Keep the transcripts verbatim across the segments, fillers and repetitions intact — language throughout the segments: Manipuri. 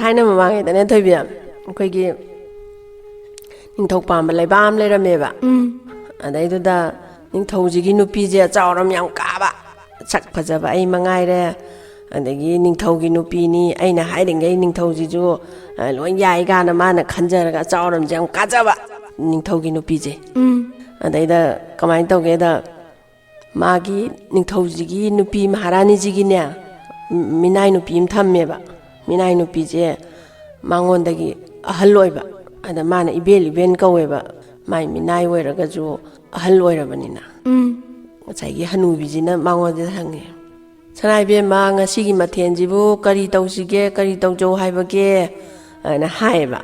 ꯊꯥꯏꯅ ꯃꯃꯥꯡꯉꯩꯗꯅꯦ, ꯊꯣꯏꯕꯤ, ꯑꯩꯈꯣꯏꯒꯤ ꯅꯤꯡꯊꯧ ꯄꯥꯟꯕ ꯂꯩꯕꯥꯛ ꯑꯃ ꯂꯩꯔꯝꯃꯦꯕ꯫ ꯑꯗꯩꯗꯨꯗ ꯅꯤꯡꯊꯧꯁꯤꯒꯤ ꯅꯨꯄꯤꯁꯦ ꯆꯥꯎꯔꯝ ꯌꯥꯝ ꯀꯥꯕ, ꯁꯛ ꯐꯖꯕ ꯑꯩ ꯃꯉꯥꯏꯔꯦ꯫ ꯑꯗꯒꯤ ꯅꯤꯡꯊꯧꯒꯤ ꯅꯨꯄꯤꯅꯤ, ꯑꯩꯅ ꯍꯥꯏꯔꯤꯉꯩ ꯅꯤꯡꯊꯧꯁꯤꯁꯨ, ꯑ, ꯂꯣꯏ ꯌꯥꯏ ꯀꯥꯏꯅ ꯃꯥꯅ ꯈꯟꯖꯔꯒ ꯆꯥꯎꯔꯝꯁꯦ ꯌꯥꯝ ꯀꯥꯖꯕ ꯅꯤꯡꯊꯧꯒꯤ ꯅꯨꯄꯤꯁꯦ꯫ ꯑꯗꯩꯗ ꯀꯃꯥꯏꯅ ꯇꯧꯒꯦꯗ, ꯃꯥꯒꯤ ꯅꯤꯡꯊꯧꯁꯤꯒꯤ ꯅꯨꯄꯤ ꯃꯍꯥꯔꯥꯅꯤꯁꯤꯒꯤꯅꯦ, ꯃꯤꯅꯥꯏ ꯅꯨꯄꯤ ꯑꯃ ꯊꯝꯃꯦꯕ꯫ ꯃꯤꯅꯥꯏ ꯅꯨꯄꯤꯁꯦ ꯃꯉꯣꯟꯗꯒꯤ ꯑꯍꯜ ꯑꯣꯏꯕ꯫ ꯑꯗ ꯃꯥꯅ ꯏꯕꯦꯟ, ꯏꯕꯦꯟ ꯀꯧꯋꯦꯕ, ꯃꯥꯏ ꯃꯤꯅꯥꯏ ꯑꯣꯏꯔꯒꯁꯨ ꯑꯍꯜ ꯑꯣꯏꯔꯕꯅꯤꯅ꯫ ꯉꯁꯥꯏꯒꯤ ꯍꯅꯨꯕꯤꯁꯤꯅ ꯃꯉꯣꯟꯗ ꯍꯪꯉꯦ, "ꯁꯅꯥ ꯏꯕꯦꯝꯃ, ꯉꯁꯤꯒꯤ ꯃꯊꯦꯜꯁꯤꯕꯨ ꯀꯔꯤ ꯇꯧꯁꯤꯒꯦ, ꯀꯔꯤ ꯇꯧꯖꯧ ꯍꯥꯏꯕꯒꯦ?" ꯍꯥꯏꯅ ꯍꯥꯏꯌꯦꯕ꯫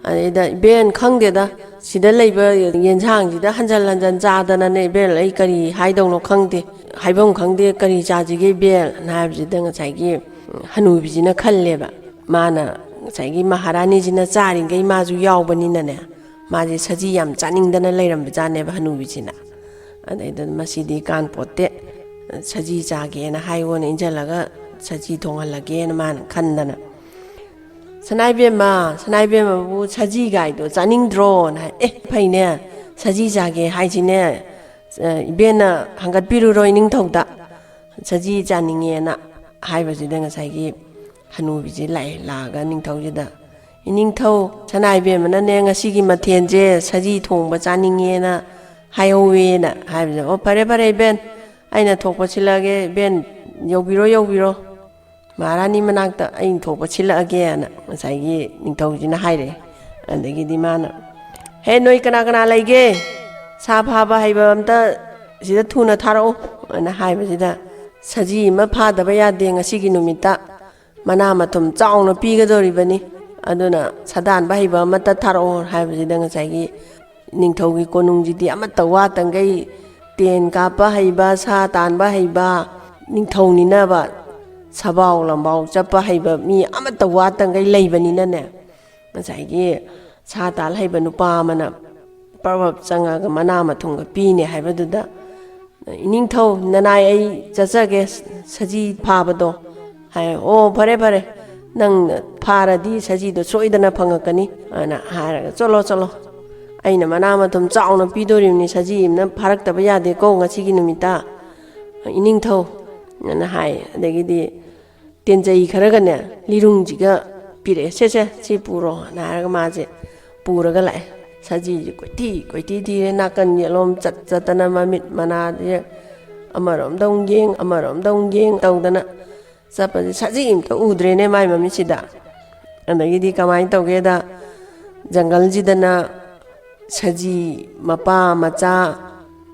ꯑꯗꯩꯗ, "ꯏꯕꯦꯟ, ꯈꯪꯗꯦꯗ, ꯁꯤꯗ ꯂꯩꯕ ꯌꯦꯟꯁꯥꯡꯁꯤꯗ ꯍꯟꯖꯟ ꯍꯟꯖꯟ ꯆꯥꯗꯅꯅꯦ, ꯏꯕꯦꯟ, ꯑꯩ ꯀꯔꯤ ꯍꯥꯏꯗꯧꯅꯣ ꯈꯪꯗꯦ, ꯍꯥꯏꯐꯝ ꯈꯪꯗꯦ, ꯀꯔꯤ ꯆꯥꯁꯤꯒꯦ, ꯏꯕꯦꯟ?" ꯍꯥꯏꯕꯁꯤꯗ ꯉꯁꯥꯏꯒꯤ ꯍꯅꯨꯕꯤꯁꯤꯅ ꯈꯜꯂꯦꯕ꯫ ꯃꯥꯅ, ꯉꯁꯥꯏꯒꯤ ꯃꯍꯥꯔꯥꯅꯤꯁꯤꯅ ꯆꯥꯔꯤꯈꯩ ꯃꯥꯁꯨ ꯌꯥꯎꯕꯅꯤꯅꯅꯦ, ꯃꯥꯁꯦ ꯁꯖꯤ ꯌꯥꯝ ꯆꯥꯅꯤꯡꯗꯅ ꯂꯩꯔꯝꯕꯖꯥꯠꯅꯦꯕ ꯍꯅꯨꯕꯤꯁꯤꯅ꯫ ꯑꯗꯩꯗ, "ꯃꯁꯤꯗꯤ ꯀꯥꯟ ꯄꯣꯠꯇꯦ, ꯁꯖꯤ ꯆꯥꯒꯦꯅ ꯍꯥꯏꯌꯣꯅ ꯏꯟꯁꯤꯜꯂꯒ ꯁꯖꯤ ꯊꯣꯡꯍꯜꯂꯒꯦꯅ" ꯃꯥꯅ ꯈꯟꯗꯅ, "ꯁꯅꯥ ꯏꯕꯦꯝꯃ, ꯁꯅꯥ ꯏꯕꯦꯝꯃꯕꯨ ꯁꯖꯤ ꯒꯥꯏꯗꯣ ꯆꯥꯅꯤꯡꯗ꯭ꯔꯣꯅ?" ꯍꯥꯏ꯫ "ꯑꯦ, ꯐꯩꯅꯦ, ꯁꯖꯤ ꯆꯥꯒꯦ ꯍꯥꯏꯁꯤꯅꯦ, ꯑ, ꯏꯕꯦꯟꯅ ꯍꯪꯒꯠꯄꯤꯔꯨꯔꯣ ꯏꯅꯤꯡꯊꯧꯗ, ꯁꯖꯤ ꯆꯥꯅꯤꯡꯉꯦꯅ" ꯍꯥꯏꯕꯁꯤꯗ ꯉꯁꯥꯏꯒꯤ ꯍꯅꯨꯕꯤꯁꯦ ꯂꯥꯛꯑꯦ꯫ ꯂꯥꯛꯑꯒ ꯅꯤꯡꯊꯧꯁꯤꯗ, "ꯏꯅꯤꯡꯊꯧ, ꯁꯅꯥ ꯏꯕꯦꯝꯃꯅꯅꯦ ꯉꯁꯤꯒꯤ ꯃꯊꯦꯜꯁꯦ ꯁꯖꯤ ꯊꯣꯡꯕ ꯆꯥꯅꯤꯡꯉꯦꯅ ꯍꯥꯏꯍꯧꯋꯦꯅ" ꯍꯥꯏꯕꯁꯦ, "ꯑꯣ, ꯐꯔꯦ, ꯐꯔꯦ, ꯏꯕꯦꯟ, ꯑꯩꯅ ꯊꯣꯛꯄ ꯁꯤꯜꯂꯛꯑꯒꯦ, ꯏꯕꯦꯟ, ꯌꯧꯕꯤꯔꯣ, ꯌꯧꯕꯤꯔꯣ, ꯃꯍꯥꯔꯥꯅꯤ ꯃꯅꯥꯛꯇ ꯑꯩꯅ ꯊꯣꯛꯄ ꯁꯤꯜꯂꯛꯑꯒꯦꯅ" ꯉꯁꯥꯏꯒꯤ ꯅꯤꯡꯊꯧꯁꯤꯅ ꯍꯥꯏꯔꯛꯑꯦ꯫ ꯑꯗꯒꯤꯗꯤ ꯃꯥꯅ, "ꯍꯦ, ꯅꯣꯏ ꯀꯅꯥ ꯀꯅꯥ ꯂꯩꯒꯦ? ꯁꯥ ꯐꯥꯕ ꯍꯩꯕ ꯑꯝꯇ ꯁꯤꯗ ꯊꯨꯅ ꯊꯥꯔꯛꯎ" ꯑꯅ ꯍꯥꯏꯕꯁꯤꯗ, "ꯁꯖꯤ ꯑꯃ ꯐꯥꯗꯕ ꯌꯥꯗꯦ ꯉꯁꯤꯒꯤ ꯅꯨꯃꯤꯠꯇ, ꯃꯅꯥ ꯃꯊꯨꯝ ꯆꯥꯎꯅ ꯄꯤꯒꯗꯧꯔꯤꯕꯅꯤ, ꯑꯗꯨꯅ ꯁꯥꯗꯥꯟꯕ ꯍꯩꯕ ꯑꯃꯠꯇ ꯊꯥꯔꯛꯑꯣ" ꯍꯥꯏꯕꯁꯤꯗ, ꯉꯁꯥꯏꯒꯤ ꯅꯤꯡꯊꯧꯒꯤ ꯀꯣꯅꯨꯡꯁꯤꯗꯤ ꯑꯃꯠꯇ ꯋꯥꯠꯇꯪꯒꯩ, ꯇꯦꯟ ꯀꯥꯞꯄ ꯍꯩꯕ, ꯁꯥ ꯇꯥꯟꯕ ꯍꯩꯕ, ꯅꯤꯡꯊꯧꯅꯤꯅꯕ, ꯁꯕꯥꯎ ꯂꯝꯕꯥꯎ ꯆꯠꯄ ꯍꯩꯕ ꯃꯤ ꯑꯃꯠꯇ ꯋꯥꯠꯇꯪꯒꯩ ꯂꯩꯕꯅꯤꯅꯅꯦ, ꯉꯁꯥꯏꯒꯤ ꯁꯥ ꯇꯥꯜ ꯍꯩꯕ ꯅꯨꯄꯥ ꯑꯃꯅ ꯄ꯭ꯔꯕꯞ ꯆꯪꯉꯒ ꯃꯅꯥ ꯃꯊꯨꯝꯒ ꯄꯤꯅꯦ ꯍꯥꯏꯕꯗꯨꯗ, "ꯏꯅꯤꯡꯊꯧ, ꯅꯅꯥꯏ ꯑꯩ ꯆꯠꯆꯒꯦ, ꯁꯖꯤ ꯐꯥꯕꯗꯣ" ꯍꯥꯏ꯫ "ꯑꯣ, ꯐꯔꯦ, ꯐꯔꯦ, ꯅꯪꯅ ꯐꯥꯔꯗꯤ ꯁꯖꯤꯗꯣ ꯁꯣꯏꯗꯅ ꯐꯪꯉꯛꯀꯅꯤ" ꯑꯅ ꯍꯥꯏꯔꯒ, "ꯆꯠꯂꯣ, ꯆꯠꯂꯣ, ꯑꯩꯅ ꯃꯅꯥ ꯃꯊꯨꯝ ꯆꯥꯎꯅ ꯄꯤꯗꯣꯔꯤꯕꯅꯤ, ꯁꯖꯤ ꯑꯃꯅ ꯐꯥꯔꯛꯇꯕ ꯌꯥꯗꯦꯀꯣ ꯉꯁꯤꯒꯤ ꯅꯨꯃꯤꯠꯇ, ꯏꯅꯤꯡꯊꯧ" ꯑꯅ ꯍꯥꯏ꯫ ꯑꯗꯒꯤꯗꯤ ꯇꯦꯟꯖꯩ ꯈꯔꯒꯅꯦ, ꯂꯤꯔꯨꯡꯁꯤꯒ ꯄꯤꯔꯛꯑꯦ꯫ "ꯁꯦ, ꯁꯦ, ꯁꯤ ꯄꯨꯔꯣꯅ" ꯍꯥꯏꯔꯒ ꯃꯥꯁꯦ ꯄꯨꯔꯒ ꯂꯥꯛꯑꯦ꯫ ꯁꯖꯤꯁꯦ ꯀꯣꯏꯊꯤ ꯀꯣꯏꯊꯤ ꯊꯤꯔꯦ, ꯅꯥꯀꯟ ꯌꯦꯠꯂꯣꯝ ꯆꯠ ꯆꯠꯇꯅ, ꯃꯃꯤꯠ ꯃꯅꯥꯁꯦ ꯑꯃꯔꯣꯝꯗ ꯑꯃꯨꯛ ꯌꯦꯡ, ꯑꯃꯔꯣꯝꯗ ꯑꯃꯨꯛ ꯌꯦꯡ ꯇꯧꯗꯅ ꯆꯠꯄꯁꯦ, ꯁꯖꯤ ꯑꯝꯇ ꯎꯗ꯭ꯔꯦꯅꯦ ꯃꯥꯏ ꯃꯃꯤꯠꯁꯤꯗ꯫ ꯑꯗꯒꯤꯗꯤ ꯀꯃꯥꯏꯅ ꯇꯧꯒꯦꯗ, ꯖꯪꯒꯜꯁꯤꯗꯅ ꯁꯖꯤ ꯃꯄꯥ, ꯃꯆꯥ,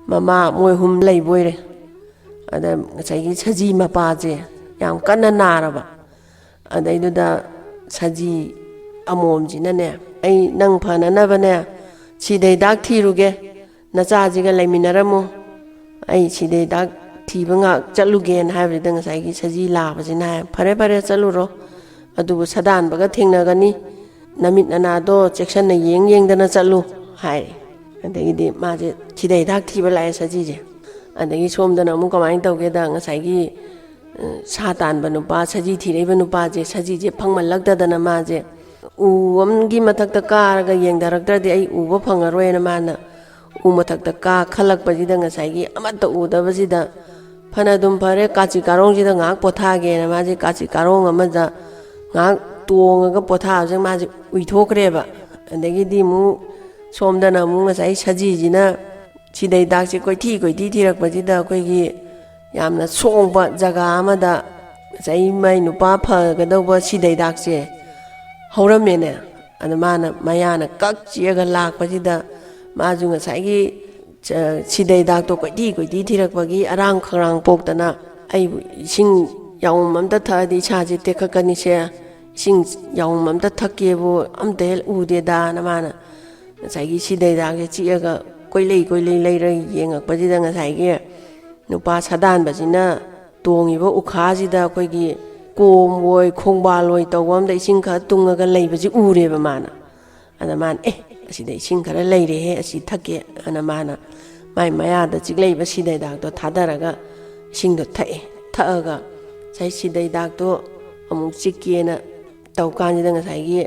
ꯃꯃꯥ, ꯃꯣꯏ ꯑꯍꯨꯝ ꯂꯩꯕ ꯑꯣꯏꯔꯦ꯫ ꯑꯗ ꯉꯁꯥꯏꯒꯤ ꯁꯖꯤ ꯃꯄꯥꯁꯦ ꯌꯥꯝ ꯀꯟꯅ ꯅꯥꯔꯕ꯫ ꯑꯗꯩꯗꯨꯗ ꯁꯖꯤ ꯑꯃꯣꯝꯁꯤꯅꯅꯦ, "ꯑꯩ ꯅꯪ ꯐꯅꯅꯕꯅꯦ ꯁꯤꯗ ꯍꯤꯗꯥꯛ ꯊꯤꯔꯨꯒꯦ, ꯅꯆꯥꯁꯤꯒ ꯂꯩꯃꯤꯟꯅꯔꯝꯃꯨ, ꯑꯩ ꯁꯤꯗ ꯍꯤꯗꯥꯛ ꯊꯤꯕ ꯉꯥꯛ ꯆꯠꯂꯨꯒꯦꯅ" ꯍꯥꯏꯕꯁꯤꯗ, ꯉꯁꯥꯏꯒꯤ ꯁꯖꯤ ꯂꯥꯕꯁꯤꯅ ꯍꯥꯏ, "ꯐꯔꯦ, ꯐꯔꯦ, ꯆꯠꯂꯨꯔꯣ, ꯑꯗꯨꯕꯨ ꯁꯥꯗꯥꯟꯕꯒ ꯊꯦꯡꯅꯒꯅꯤ, ꯅꯃꯤꯠ ꯅꯅꯥꯗꯣ ꯆꯦꯛꯁꯟꯅ ꯌꯦꯡ ꯌꯦꯡꯗꯅ ꯆꯠꯂꯨ" ꯍꯥꯏꯔꯦ꯫ ꯑꯗꯒꯤꯗꯤ ꯃꯥꯁꯦ ꯁꯤꯗ ꯍꯤꯗꯥꯛ ꯊꯤꯕ ꯂꯥꯛꯑꯦ ꯁꯖꯤꯁꯦ꯫ ꯑꯗꯒꯤ ꯁꯣꯝꯗꯅ ꯑꯃꯨꯛ ꯀꯃꯥꯏꯅ ꯇꯧꯒꯦꯗ, ꯉꯁꯥꯏꯒꯤ, ꯑ, ꯁꯥ ꯇꯥꯟꯕ ꯅꯨꯄꯥ, ꯁꯖꯤ ꯊꯤꯔꯛꯏꯕ ꯅꯨꯄꯥꯁꯦ, ꯁꯖꯤꯁꯦ ꯐꯪꯃꯜꯂꯛꯇꯗꯅ ꯃꯥꯁꯦ ꯎ ꯑꯃꯒꯤ ꯃꯊꯛꯇ ꯀꯥꯔꯒ ꯌꯦꯡꯊꯔꯛꯇ꯭ꯔꯗꯤ ꯑꯩ ꯎꯕ ꯐꯪꯉꯔꯣꯏꯅ ꯃꯥꯅ ꯎ ꯃꯊꯛꯇ ꯀꯥꯈꯠꯂꯛꯄꯁꯤꯗ, ꯉꯁꯥꯏꯒꯤ ꯑꯃꯠꯇ ꯎꯗꯕꯁꯤꯗ, ꯐꯅ ꯑꯗꯨꯝ ꯐꯔꯦ, ꯀꯥꯆꯤꯟ ꯀꯥꯔꯣꯡꯁꯤꯗ ꯉꯥꯏꯍꯥꯛ ꯄꯣꯊꯥꯒꯦꯅ ꯃꯥꯁꯦ ꯀꯥꯆꯤꯟ ꯀꯥꯔꯣꯡ ꯑꯃꯗ ꯉꯥꯏꯍꯥꯛ ꯇꯣꯡꯉꯒ ꯄꯣꯊꯥꯕꯁꯦ ꯃꯥꯁꯦ ꯎꯏꯊꯣꯛꯈ꯭ꯔꯦꯕ꯫ ꯑꯗꯒꯤꯗꯤ ꯑꯃꯨꯛ ꯁꯣꯝꯗꯅ ꯑꯃꯨꯛ ꯉꯁꯥꯏ ꯁꯖꯤꯁꯤꯅ ꯁꯤꯗ ꯍꯤꯗꯥꯛꯁꯦ ꯀꯣꯏꯊꯤ ꯀꯣꯏꯊꯤ ꯊꯤꯔꯛꯄꯁꯤꯗ, ꯑꯩꯈꯣꯏꯒꯤ ꯌꯥꯝꯅ ꯁꯣꯡꯕ ꯖꯒꯥ ꯑꯃꯗ ꯉꯁꯥꯏ ꯃꯥꯏ ꯅꯨꯄꯥ ꯐꯒꯗꯧꯕ ꯁꯤꯗ ꯍꯤꯗꯥꯛꯁꯦ ꯍꯧꯔꯝꯃꯦꯅꯦ꯫ ꯑꯗ ꯃꯥꯅ ꯃꯌꯥꯅ ꯀꯛ ꯆꯤꯛꯑꯒ ꯂꯥꯛꯄꯁꯤꯗ, ꯃꯥꯁꯨ ꯉꯁꯥꯏꯒꯤ, ꯑ, ꯁꯤꯗ ꯍꯤꯗꯥꯛꯇꯣ ꯀꯣꯏꯊꯤ ꯀꯣꯏꯊꯤ ꯊꯤꯔꯛꯄꯒꯤ ꯑꯔꯥꯡ ꯈꯧꯔꯥꯡ ꯄꯣꯛꯇꯅ, "ꯑꯩꯕꯨ ꯏꯁꯤꯡ ꯌꯥꯎꯝ ꯑꯝꯇ ꯊꯛꯑꯗꯤ ꯏꯁꯥꯁꯦ ꯇꯦꯛꯈꯠꯀꯅꯤꯁꯦ, ꯏꯁꯤꯡ ꯌꯥꯎꯝ ꯑꯝꯇ ꯊꯛꯀꯦꯕꯨ ꯑꯝꯇ ꯍꯦꯛ ꯎꯗꯦꯗꯥꯅ" ꯃꯥꯅ ꯉꯁꯥꯏꯒꯤ ꯁꯤꯗ ꯍꯤꯗꯥꯛꯁꯦ ꯆꯤꯛꯑꯒ ꯀꯣꯏꯂꯩ ꯀꯣꯏꯂꯩ ꯂꯩꯔ ꯌꯦꯡꯉꯛꯄꯁꯤꯗ, ꯉꯁꯥꯏꯒꯤ ꯅꯨꯄꯥ ꯁꯥꯗꯥꯟꯕꯁꯤꯅ ꯇꯣꯡꯉꯤꯕ ꯎꯈꯥꯁꯤꯗ ꯑꯩꯈꯣꯏꯒꯤ ꯀꯣꯝ ꯑꯣꯏ ꯈꯣꯡꯕꯥꯜ ꯑꯣꯏ ꯇꯧꯕ ꯑꯝꯗ ꯏꯁꯤꯡ ꯈꯔ ꯇꯨꯡꯉꯒ ꯂꯩꯕꯁꯤ ꯎꯔꯦꯕ ꯃꯥꯅ꯫ ꯑꯗ ꯃꯥꯅ, "ꯑꯦ, ꯑꯁꯤꯗ ꯏꯁꯤꯡ ꯈꯔ ꯂꯩꯔꯦꯍꯦ, ꯑꯁꯤ ꯊꯛꯀꯦ" ꯑꯅ ꯃꯥꯅ ꯃꯥꯏ ꯃꯌꯥꯗ ꯆꯤꯛꯂꯛꯏꯕ ꯁꯤꯗ ꯍꯤꯗꯥꯛꯇꯣ ꯊꯥꯗꯔꯒ ꯏꯁꯤꯡꯗꯣ ꯊꯛꯑꯦ꯫ ꯊꯛꯑꯒ ꯉꯁꯥꯏ ꯁꯤꯗ ꯍꯤꯗꯥꯛꯇꯣ ꯑꯃꯨꯛ ꯆꯤꯛꯀꯦꯅ ꯇꯧ ꯀꯥꯟꯁꯤꯗ ꯉꯁꯥꯏꯒꯤ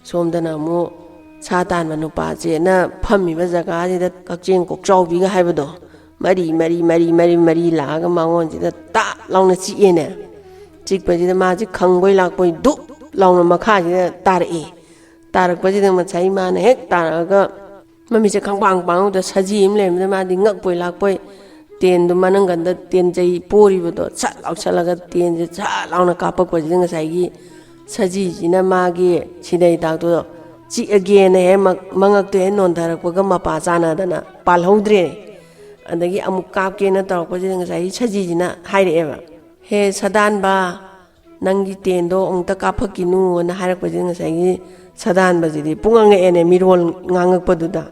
ꯁꯣꯝꯗꯅ ꯑꯃꯨꯛ ꯁꯥ ꯇꯥꯟꯕ ꯅꯨꯄꯥꯁꯦꯅ ꯐꯝꯃꯤꯕ ꯖꯒꯥꯁꯤꯗ ꯀꯛꯆꯦꯡ ꯀꯣꯛꯆꯥꯎꯕꯤꯒ ꯍꯥꯏꯕꯗꯣ, ꯃꯔꯤ ꯃꯔꯤ ꯃꯔꯤ ꯃꯔꯤ ꯃꯔꯤ ꯂꯥꯛꯑꯒ ꯃꯉꯣꯟꯁꯤꯗ ꯇꯥꯛ ꯂꯥꯎꯅ ꯆꯤꯛꯑꯦꯅꯦ꯫ ꯆꯤꯛꯄꯁꯤꯗ ꯃꯥꯁꯦ ꯈꯪꯕꯣꯏ ꯂꯥꯛꯄꯣꯏ ꯗꯨꯞ ꯂꯥꯎꯅ ꯃꯈꯥꯁꯤꯗ ꯇꯥꯔꯛꯑꯦ꯫ ꯇꯥꯔꯛꯄꯁꯤꯗ ꯉꯁꯥꯏ ꯃꯥꯅ ꯍꯦꯛ ꯇꯥꯔꯛꯑꯒ ꯃꯃꯤꯠꯁꯦ ꯈꯪꯄꯥꯡ ꯄꯥꯡꯕꯗ ꯁꯖꯤ ꯑꯃ ꯂꯩꯔꯝꯕꯗ ꯃꯥꯗꯤ ꯉꯛꯄꯣꯏ ꯂꯥꯛꯄꯣꯏ ꯇꯦꯟꯗꯨ ꯃꯅꯪꯒꯟꯗ ꯇꯦꯟ ꯆꯩ ꯄꯣꯔꯤꯕꯗꯣ ꯁꯠ ꯂꯥꯎꯁꯜꯂꯒ ꯇꯦꯟꯁꯦ ꯁꯠ ꯂꯥꯎꯅ ꯀꯥꯞꯄꯛꯄꯁꯤꯗ ꯉꯁꯥꯏꯒꯤ ꯁꯖꯤꯁꯤꯅ ꯃꯥꯒꯤ ꯁꯤꯗꯩ ꯍꯤꯗꯥꯛꯇꯣ ꯆꯤꯛꯑꯒꯦꯅ ꯍꯦꯛ ꯃ-, ꯃꯉꯛꯇꯣ ꯍꯦꯛ ꯅꯣꯟꯊꯔꯛꯄꯒ ꯃꯄꯥ ꯆꯥꯟꯅꯗꯅ ꯄꯥꯜꯍꯧꯗ꯭ꯔꯦ꯫ ꯑꯗꯒꯤ ꯑꯃꯨꯛ ꯀꯥꯞꯀꯦꯅ ꯇꯧꯔꯛꯄꯁꯤꯗ ꯉꯁꯥꯏꯒꯤ ꯁꯖꯤꯁꯤꯅ ꯍꯥꯏꯔꯛꯑꯦꯕ, "ꯍꯦ ꯁꯗꯥꯟꯕ, ꯅꯪꯒꯤ ꯇꯦꯟꯗꯣ ꯑꯃꯨꯛꯇ ꯀꯥꯞꯐꯛꯈꯤꯅꯨꯅ" ꯍꯥꯏꯔꯛꯄꯁꯤꯗ ꯉꯁꯥꯏꯒꯤ ꯁꯗꯥꯟꯕꯁꯤꯗꯤ ꯄꯨꯡꯉꯛ ꯉꯛꯑꯦꯅꯦ ꯃꯤꯔꯣꯜ ꯉꯥꯡꯉꯛꯄꯗꯨꯗ꯫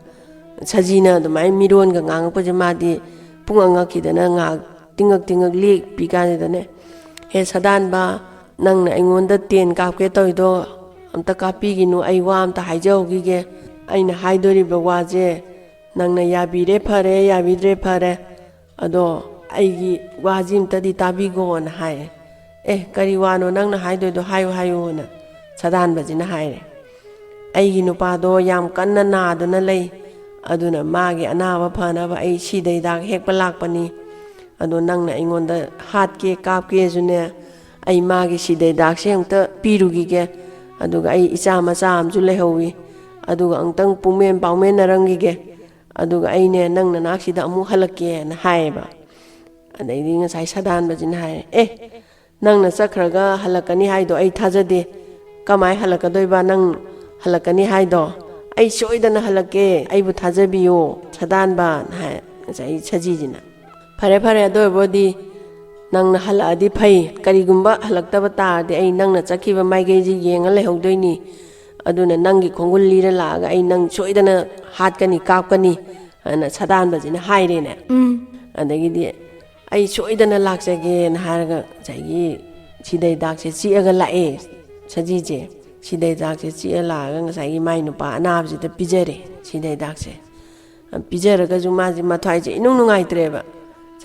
ꯁꯖꯤꯅ ꯑꯗꯨꯃꯥꯏꯅ ꯃꯤꯔꯣꯟꯒ ꯉꯥꯡꯉꯛꯄꯁꯦ ꯃꯥꯗꯤ ꯄꯨꯡꯉꯛ ꯉꯛꯈꯤꯗꯅ ꯉꯥꯏꯍꯥꯛ ꯇꯤꯡꯉꯛ ꯇꯤꯡꯉꯛ ꯂꯦꯞꯄꯤ ꯀꯥꯟꯁꯤꯗꯅꯦ, "ꯍꯦ ꯁꯗꯥꯟꯕ, ꯅꯪꯅ ꯑꯩꯉꯣꯟꯗ ꯇꯦꯟ ꯀꯥꯞꯀꯦ ꯇꯧꯔꯤꯗꯣ ꯑꯝꯇ ꯀꯥꯞꯄꯤꯒꯤꯅꯨ, ꯑꯩ ꯋꯥ ꯑꯝꯇ ꯍꯥꯏꯖꯍꯧꯈꯤꯒꯦ꯫ ꯑꯩꯅ ꯍꯥꯏꯗꯣꯔꯤꯕ ꯋꯥꯁꯦ ꯅꯪꯅ ꯌꯥꯕꯤꯔꯦ ꯐꯔꯦ, ꯌꯥꯕꯤꯗ꯭ꯔꯦ ꯐꯔꯦ, ꯑꯗꯣ ꯑꯩꯒꯤ ꯋꯥꯁꯤ ꯑꯝꯇꯗꯤ ꯇꯥꯕꯤꯈꯣꯅ" ꯍꯥꯏꯔꯦ꯫ "ꯑꯦ, ꯀꯔꯤ ꯋꯥꯅꯣ ꯅꯪꯅ ꯍꯥꯏꯗꯣꯏꯗꯣ? ꯍꯥꯏꯌꯨ, ꯍꯥꯏꯌꯨꯅ" ꯁꯗꯥꯟꯕꯁꯤꯅ ꯍꯥꯏꯔꯦ꯫ "ꯑꯩꯒꯤ ꯅꯨꯄꯥꯗꯣ ꯌꯥꯝ ꯀꯟꯅ ꯅꯥꯗꯨꯅ ꯂꯩ, ꯑꯗꯨꯅ ꯃꯥꯒꯤ ꯑꯅꯥꯕ ꯐꯅꯕ ꯑꯩ ꯁꯤꯗ ꯍꯤꯗꯥꯛ ꯍꯦꯛꯄ ꯂꯥꯛꯄꯅꯤ꯫ ꯑꯗꯣ ꯅꯪꯅ ꯑꯩꯉꯣꯟꯗ ꯍꯥꯠꯀꯦ ꯀꯥꯞꯀꯦꯁꯨꯅꯦ, ꯑꯩ ꯃꯥꯒꯤ ꯁꯤꯗ ꯍꯤꯗꯥꯛꯁꯦ ꯑꯃꯨꯛꯇ ꯄꯤꯔꯨꯈꯤꯒꯦ, ꯑꯗꯨꯒ ꯑꯩ ꯏꯆꯥ ꯃꯆꯥ ꯑꯃꯁꯨ ꯂꯩꯍꯧꯋꯤ, ꯑꯗꯨꯒ ꯑꯃꯨꯛꯇꯪ ꯄꯨꯡꯃꯦꯟ ꯄꯥꯎꯃꯦꯟꯅꯔꯝꯈꯤꯒꯦ, ꯑꯗꯨꯒ ꯑꯩꯅꯦ ꯅꯪ ꯅꯅꯥꯛꯁꯤꯗ ꯑꯃꯨꯛ ꯍꯜꯂꯛꯀꯦꯅ" ꯍꯥꯏꯌꯦꯕ꯫ ꯑꯗꯩꯗꯤ ꯉꯁꯥꯏ ꯁꯗꯥꯟꯕꯁꯤꯅ ꯍꯥꯏꯔꯦ, "ꯑꯦ, ꯅꯪꯅ ꯆꯠꯈ꯭ꯔꯒ ꯍꯜꯂꯛꯀꯅꯤ ꯍꯥꯏꯗꯣ ꯑꯩ ꯊꯥꯖꯗꯦ꯫ ꯀꯃꯥꯏ ꯍꯜꯂꯛꯀꯗꯣꯏꯕ? ꯅꯪ ꯍꯜꯂꯛꯀꯅꯤ ꯍꯥꯏꯗꯣ? ꯑꯩ ꯁꯣꯏꯗꯅ ꯍꯜꯂꯛꯀꯦ, ꯑꯩꯕꯨ ꯊꯥꯖꯕꯤꯌꯣ ꯁꯗꯥꯟꯕꯅ" ꯍꯥꯏ ꯉꯁꯥꯏ ꯁꯖꯤꯁꯤꯅ꯫ "ꯐꯔꯦ, ꯐꯔꯦ, ꯑꯗꯨ ꯑꯣꯏꯔꯕꯨꯗꯤ ꯅꯪꯅ ꯍꯜꯂꯛꯑꯗꯤ ꯐꯩ꯫ ꯀꯔꯤꯒꯨꯝꯕ ꯍꯜꯂꯛꯇꯕ ꯇꯥꯔꯗꯤ ꯑꯩ ꯅꯪꯅ ꯆꯠꯈꯤꯕ ꯃꯥꯏꯀꯩꯁꯤ ꯌꯦꯡꯉ ꯂꯩꯍꯧꯗꯣꯏꯅꯤ꯫ ꯑꯗꯨꯅ ꯅꯪꯒꯤ ꯈꯣꯡꯒꯨꯜ ꯂꯤꯔ ꯂꯥꯛꯑꯒ ꯑꯩ ꯅꯪ ꯁꯣꯏꯗꯅ ꯍꯥꯠꯀꯅꯤ, ꯀꯥꯞꯀꯅꯤ" ꯍꯥꯏꯅ ꯁꯗꯥꯟꯕꯁꯤꯅ ꯍꯥꯏꯔꯦꯅꯦ꯫ ꯎꯝ꯫ ꯑꯗꯒꯤꯗꯤ "ꯑꯩ ꯁꯣꯏꯗꯅ ꯂꯥꯛꯆꯒꯦꯅ" ꯍꯥꯏꯔꯒ ꯉꯁꯥꯏꯒꯤ ꯁꯤꯗ ꯍꯤꯗꯥꯛꯁꯦ ꯆꯤꯛꯑꯒ ꯂꯥꯛꯑꯦ ꯁꯖꯤꯁꯦ꯫ ꯁꯤꯗ ꯍꯤꯗꯥꯛꯁꯦ ꯆꯤꯛꯑ ꯂꯥꯛꯑꯒ ꯉꯁꯥꯏꯒꯤ ꯃꯥꯏ ꯅꯨꯄꯥ ꯑꯅꯥꯕꯁꯤꯗ ꯄꯤꯖꯔꯦ ꯁꯤꯗ ꯍꯤꯗꯥꯛꯁꯦ꯫ ꯄꯤꯖꯔꯒꯁꯨ ꯃꯥꯁꯦ ꯃꯊ꯭ꯋꯥꯏꯁꯦ ꯏꯅꯨꯡ ꯅꯨꯡꯉꯥꯏꯇ꯭ꯔꯦꯕ꯫